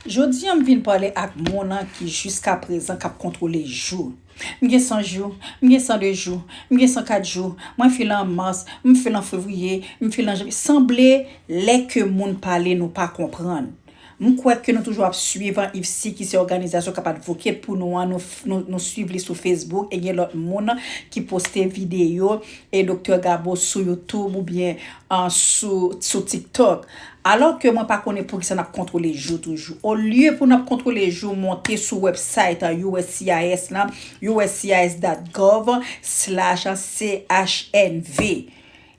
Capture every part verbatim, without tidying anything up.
Jodi a, m vin pale ak moun ki jiskaprezan k ap kontwole jou. M gen san jou, m gen san de jou, m gen san kat jou, mwen file an mas, m file an fevriye, m file an janvye. Sanble, lè ke moun pale, nou pa konprann. M kwè ke nou toujou ap swiv an IFSI, ki se òganizasyon k ap advocate pou nou an, nou, nou, nou swiv li sou Facebook, e gen lòt moun ki poste videyo e Doktè Gabo sou YouTube oubyen, ah, sou, sou TikTok. Alò ke mwen pa konnen poukisa n ap kontwole jou toujou. Olye pou n ap kontwole jou, monte sou website, ah, U S C I S la, U S C I S dot gov slash C H N V.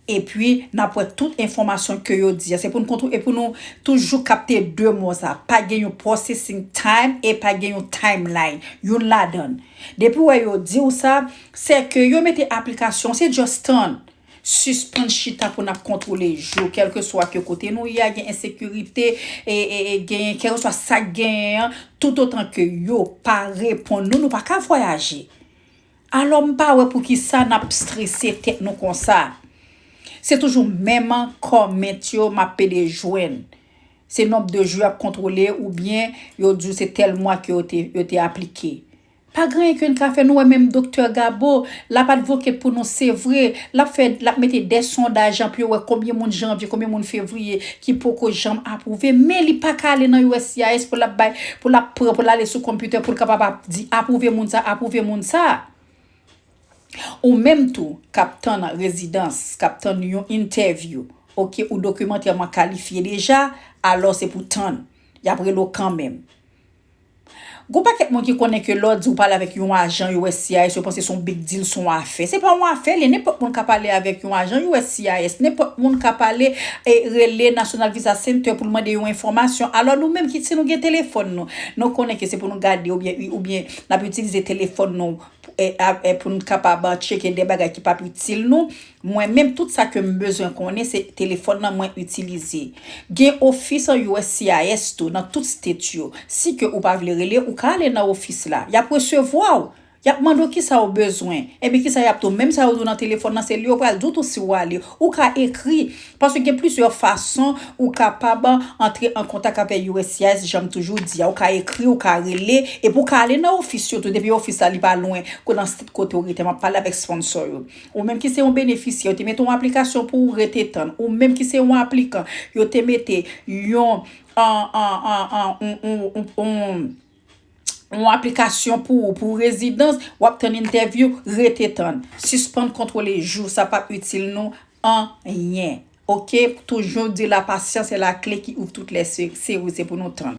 Epi, n ap wè tout enfòmasyon ke yo di a. Se pou n kontwole, e pou nou toujou kapte de mo sa. Pa gen yon processing time e pa gen yon timeline. Youn ladan. Depi w wè yo di w sa, se ke yo mete aplikasyon, se just tann. Sispann chita pou n ap kontwole jou, kèlkeswa ke kote nou ye a, gen ensekirite, e, e, e gen, kèlkeswa sa k genyen an, toutotan ke yo pa reponn nou, nou pa ka vwayaje. Alò, m pa wè poukisa n ap strese tèt nou konsa. Se toujou menm kòmant yo m ap pede jwenn. Se nonb de jou y ap kontwole oubyen yo di w se tèl mwa ke yo te, yo te aplike. Pa gen anyen ke n ka fè. Nou wè menm Doktè Gabo, l ap advocate pou nou, se vre. L ap fè, l ap mete de sondaj pou yo wè konbyen moun janvye, konbyen moun fevriye ki poko janm apwouve. Men li pa ka ale nan U S C I S pou l ap bay, pou l ap pran, pou l ale sou konpitè, pou l kapab ap di, apwouve moun sa, apwouve moun sa. Ou menm tou, k ap tann rezidans, k ap tann yon entèvyou, oke, ou dokimantèman kalifye deja, alò se pou tann. Y ap rele w kanmenm. Gon pakèt moun ki konnen ke lè w di w pale avèk yon ajan U S C I S, yo panse se yon big deal, se yon afè. Se pa yon afè, li, nenpòt moun ka pale avèk yon ajan U S C I S, nenpòt moun ka pale, e rele National Visa Center pou l mande yon enfòmasyon. Alò, nou menm ki, si nou gen telefòn nou, nou konnen ke se pou nou gade oubyen, oubyen n ap itilize telefòn nou, e, a, e, pou n kapab, a, tcheke de bagay ki p ap itil nou. Mwen menm, tout sa ke m bezwen konnen, se telefòn nan mwen itilize. Gen ofis an U S C I S tou nan tout state yo. Si ke ou pa vle rele, ou ka ale nan ofis la. Y ap resevwa w. Y ap mande w kisa w bezwen. Epi kisa y ap di w. Menm sa yo di w nan telefòn nan, se li yo pral di w tou si w ale. Ou ka ekri. Paske gen plizyè fason ou kapab antre an kontak avèk U S C I S, jan m toujou di a. Ou ka ekri, ou ka rele, epi ou ka ale nan ofis yo tou. Depi ofis la, li pa lwen, ko nan state kote w rete. M ap pale avèk sponsor yo. Ou menm ki se yon benefisyè, yo te mete yon aplikasyon pou ou, rete tann. Ou menm ki se yon aplikan, yo te mete yon, an, an, an, an, on, on, on, on, yon aplikasyon pou ou, pou rezidans, w ap tann entèvyou, rete tann. Sispann kontwole jou, sa p ap itil nou anyen. Oke? Toujou di la patience est la clé qui ouvre toutes les se-, serrures, se pou nou tann.